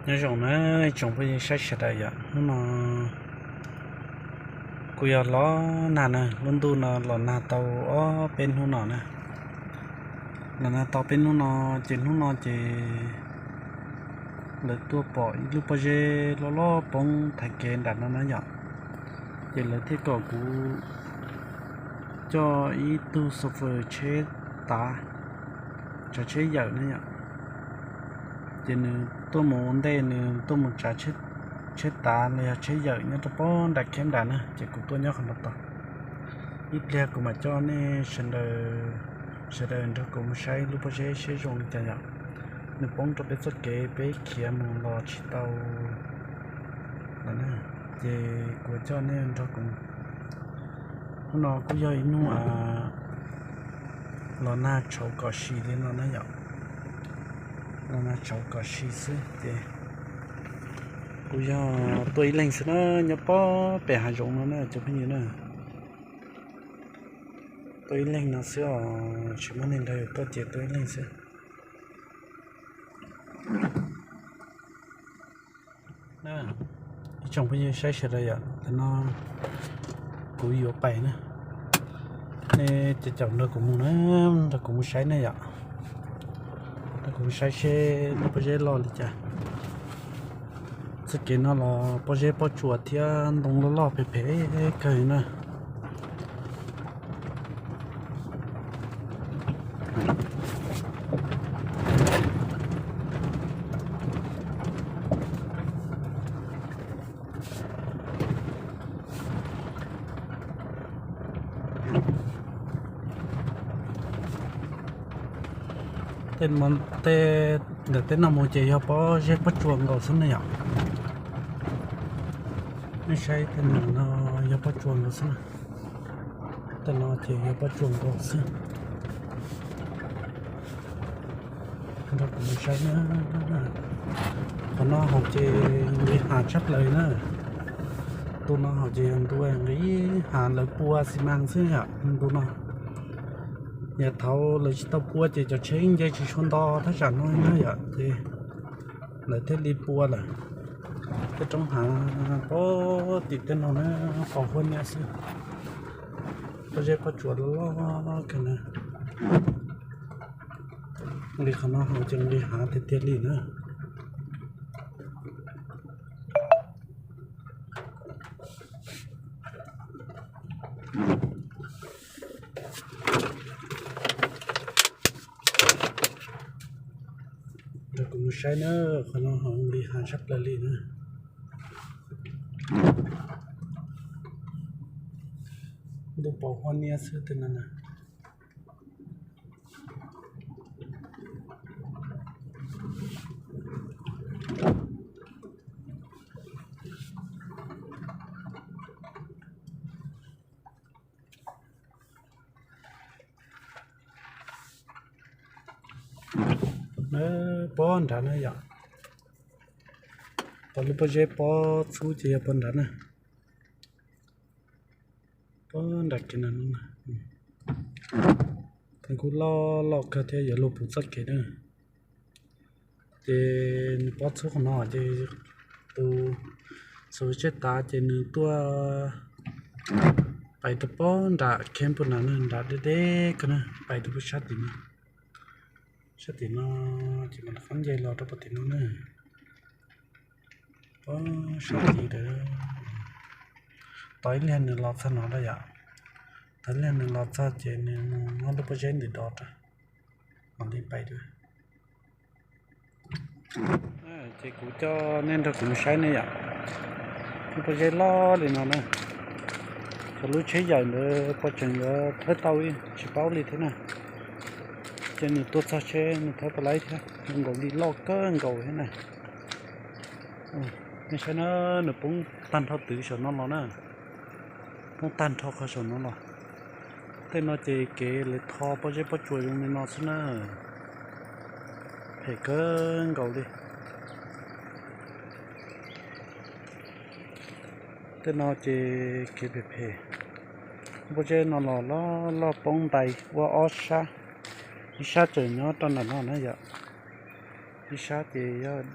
Nyob zoo na ib tsoom phooj ywg saib sawv daws yom, hnub no kuv yog los nag na, lub ntuj no los nag tau ob peb hnub no na. Los nag tau peb hnub no, ces hnub no ces lawv tuaj pom ib lub pob zeb loj loj poob thaiv kev nram no na yom. Ces lawv thiaj kom kuv coj ib tug xo fwm tsheb tav, tsav tsheb yawm na yom. Ces nws tuaj mus ua ntej, nws tuaj mus tsav tsheb tav los yog tsheb yawm nyob rau poob nram kheb nram na, ces kuv tuaj nyob qhov no tos. Ib pliag kuv mam coj nej sawv daws, sawv daws nrog kuv mus saib lub pob zeb seb zoo li cas yom. Nws poob rau peb txoj kev peb khiav mus los tsis tau lawm na, ces kuv coj nej nrog kuv. Hnub no kuj yog ib hnub los nag tshauv kom si li no na yom. Los nag tshauv kom si xwb ces kuv yog tuaj ib leeg xwb na, nyob pob pem hav zoov no na cov phooj ywg na. Tuaj ib leeg no xwb os, tsis muaj neeg nrog yus tuaj ces tuaj ib leeg xwb. Ib tsoom phooj ywg saib sawv daws yom, tam no kuv yuav pais na, nej caum caum nrog kuv mus na, nrog kuv mus saib na yom. Nrog kuv mus saib seb lub pob zeb loj li cas. Txoj kev no los pob zeb pob tsuas thiab ntoo loj loj phem phem kawg na. Tej ntawm teb no mus ces yog pob zeb pob tsuas nkaus xwb ne yom. Nej saib tej no yog pob tsuas nkaus xwb. Tej no ces yog pob tsuas nkaus xwb. Nrog kuv mus saib na. Qhov no hauv ces nqis hav tshaj plaws na. Ntu no hauv ces ntu nqis hav, lawv pua xi mas xwb yom ntu no. Yam thaud lawv tsis tau pua ces cov tsheb nce tsis tshua nto thaj tsam no na yom, ces lawv thiaj li pua lawm. Tej roob hav pob tim tej no na, qos huab niab xwb. Pob zeb pob tsuas loj kawg na. Nqis qhov no hauv ces nqis hav tiag tiag li na. Nrog kuv mus saib na, qhov no hauv nqis hav tshaj plaws li na. Ntuj pos huab niab xwb tej no na. Pob nrad na yom. Tau lub pob zeb pob txhub ces yog pob nrad na. Pob nrad kev na. Tus kub loj loj kawg thiab yuav luag puv txoj kev na. Ces nws pob txhub qhov no ces tus xov tsej tav ces nws tuaj pais rau pob nram kheb puag nrad na, nrad deb deb kawg na, pais rau puag sab tim no. Sab tim no ces mam rov qab nce los rau puag tim no na. Pob sab tid, tos ib pliag nws los txog no lawm yom. Tos ib pliag nws los txog ces nws mus muab lub pob zeb ntawd dov rau, mam li pais dua. Ces kuv coj nej nrog kuv mus saib ne yom. Lub pob zeb loj li no na. Cov lub tsheb yawm ntawd puas tseem yuav thawb tau tsis paub li thiab na. Ces nws tuaj txog seb nws thawb puas laib thiab, zoo nkaus li loj kawg nkaus thiab na. Nej saib na, nws poob tag nrho twg saum no los na. Poob tag nrho qhov saum no los. Tej no ces kev lawv tho pob zeb pob tsuas zoo li no xwb na. Phem kawg nkaus li. Tej no ces kev phem phem. Pob zeb no los loj loj poob ntais ua ob sab, ib sab tseem nyob rau nram no na yom. Ib sab ces yog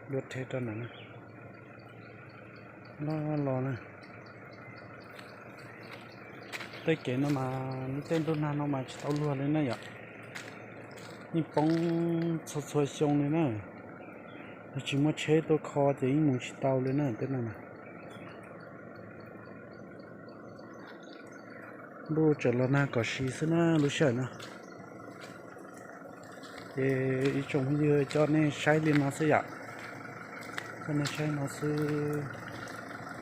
Dua rhe rau ntawm no. Loj los na. Tej kev no mas lub caij ntuj nag no mas tsis tau luag li na yom. Yeej poob txhua txhua xyoo li na. Yog tsis muaj tsheb tuaj kho ces yeej mus tsis tau li na tej no na. Ntuj tseem los nag kom siv xwb na lub sij hawm no. Ces ib tsoom phooj ywg coj nej saib li no xwb yom. Coj nej saib no xwb.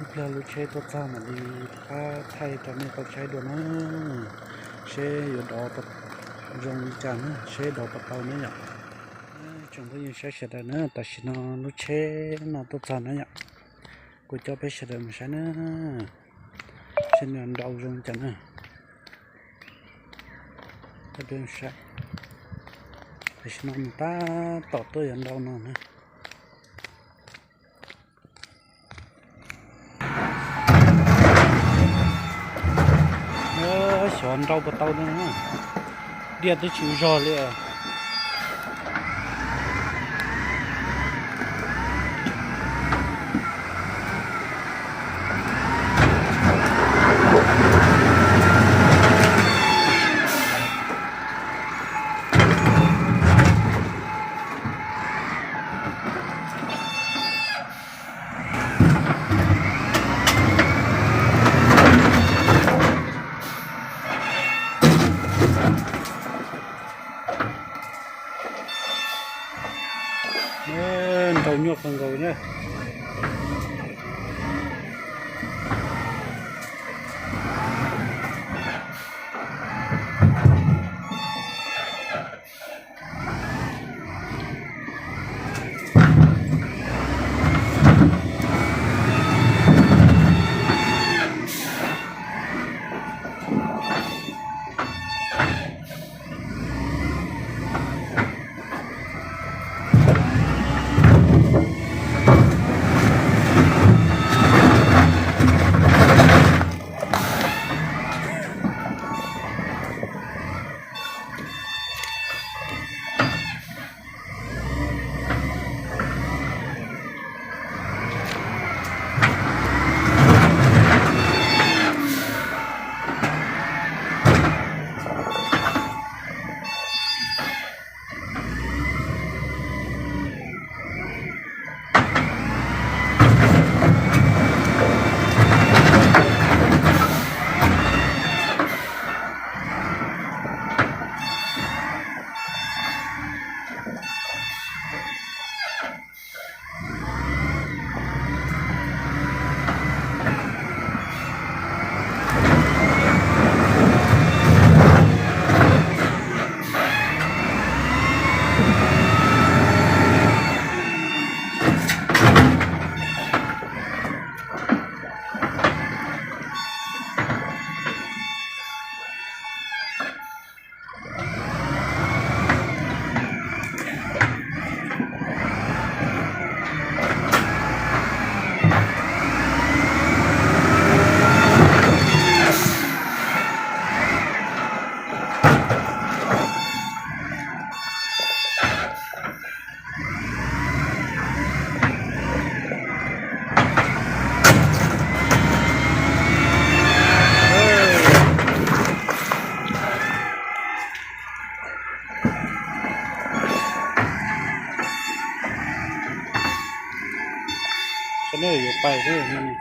Ib pliag lub tsheb tuaj txog mam li rov qab thaij rau nej tau saib dua na. Seb yuav dov zoo li cas na, seb dov puas tau na yom. Tsoom phooj ywg saib sawv daws na, tam sim no lub tsheb no tuaj txog na yom. Kuv coj peb sawv daws mus saib na. Seb nws nrau zoo li cas na. Coj peb mus saib. Tam sim no nws tab tom tuaj yuav nrau no na. Xyov nrau puas tau na. Diaj twb tsis ua zog li. Nrau nyuaj kawg nkaus na. Sab no yuav pais thiab.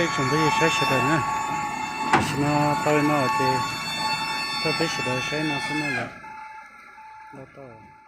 Ib tsoom phooj ywg saib sawv daws na, tam sim no tau li no ces coj peb sawv daws saib no xwb na yom. Ntau tau.